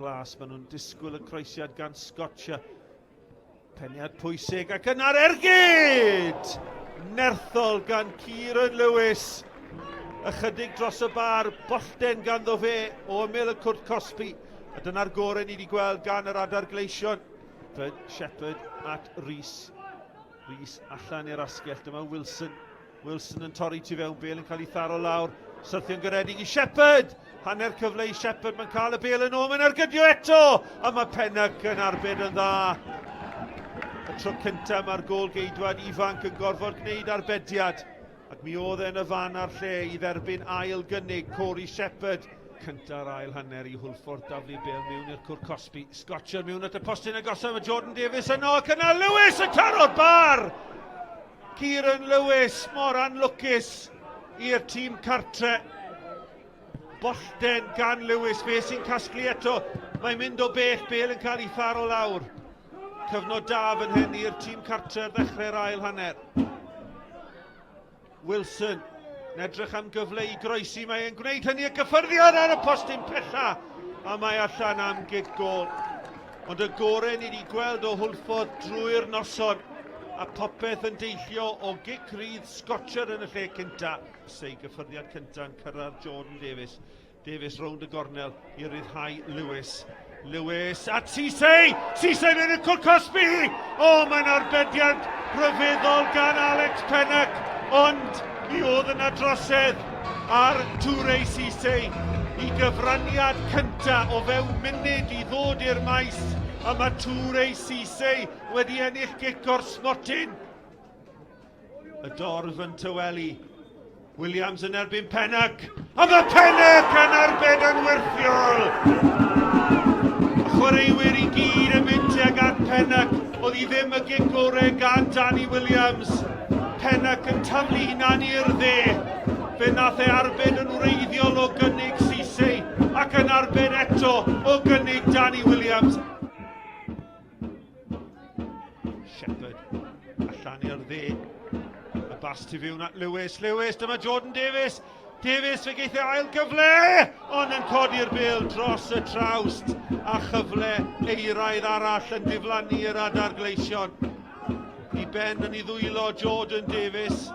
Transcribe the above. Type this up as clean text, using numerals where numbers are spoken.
Glas, maen nhw'n disgwyl y croesiad gan Scotcha. Peniad pwysig ac yna'r ergyd! Nerthol gan Kieran Lewis. Ychydig dros y bar, bollten ganddo fe o ymyl y cwrt cosbi. A dyna'r gorau ni wedi gweld gan yr adar gleision. Shepherd at Rees. Rees allan i'r asgell, dyma Wilson. Wilson yn torri tu fewn, bel yn cael ei tharo lawr. Syrthio'n garedig i Shepherd! Hanner cyfle i Shepherd, mae'n cael y bel yn ôl, mae'n ergydio eto! A mae Pennock yn arbed yn dda. Y tro cyntaf mae'r gôl geidwad ifanc yn gorfod gwneud arbediad. Ac mi oedd e'n y fan a'r lle i dderbyn ail gynnig Corey Shepherd. Cynta'r ail hanner i Hwlffordd daflu bel mewn i'r cwr cosbi. Scotcher mewn at y postyn agosaf mae Jordan Davies yno ac yna Lewis yn taro'r bar! Kieran Lewis mor anlwcus i'r tîm cartre. Bollten gan Lewis, fe sy'n casglu eto. Mae'n mynd o bell, bel yn cael ei tharo lawr. Cyfnod da fan hyn i'r tîm cartre ar ddechrau'r ail hanner. Wilson yn edrych am gyfle i groesi, mae e'n gwneud hynny y gyffyrddiad ar y postyn pella a mae allan am gig gol. Ond y gore ni wedi gweld o Hwlffordd drwy'r noson a popeth yn deillio o gic rydd Scotcher yn y lle cynta. Sei gyffyrddiad cynta yn cyrraedd Jordan Davies. Davies rownd y gornel i ryddhau Lewis. Lewis at Cisse! Cisse mewn i'r cwrt cosbi! O, mae'n arbediad rhyfeddol gan Alex Pennock, ond mi oedd yna drosedd ar Toure Cisse i gyfraniad cynta o fewn munud i ddod i'r maes a mae Toure Cisse wedi ennill gic o'r smotyn. Y dorf yn tywelu. Williams yn erbyn Pennock. A mae Pennock yn arbed yn wyrthiol! Y chwaraewyr i gyd yn mynd tuag at Pennock. Oedd hi ddim y gic gore gan Danny Williams. Pennock yn taflu hunan i'r dde. Fe nath e arbed yn wreiddiol o gynnig Cisse ac yn arbed eto o gynnig Danny Williams. Shepherd allan i'r dde. Y bas tu fewn at Lewis. Lewis, dyma Jordan Davies. Davies fe geith e ail gyfle, ond yn codi'r bel dros y trawst a chyfle eiraidd arall yn diflannu i'r adar gleision. I ben yn ei ddwylo Jordan Davies.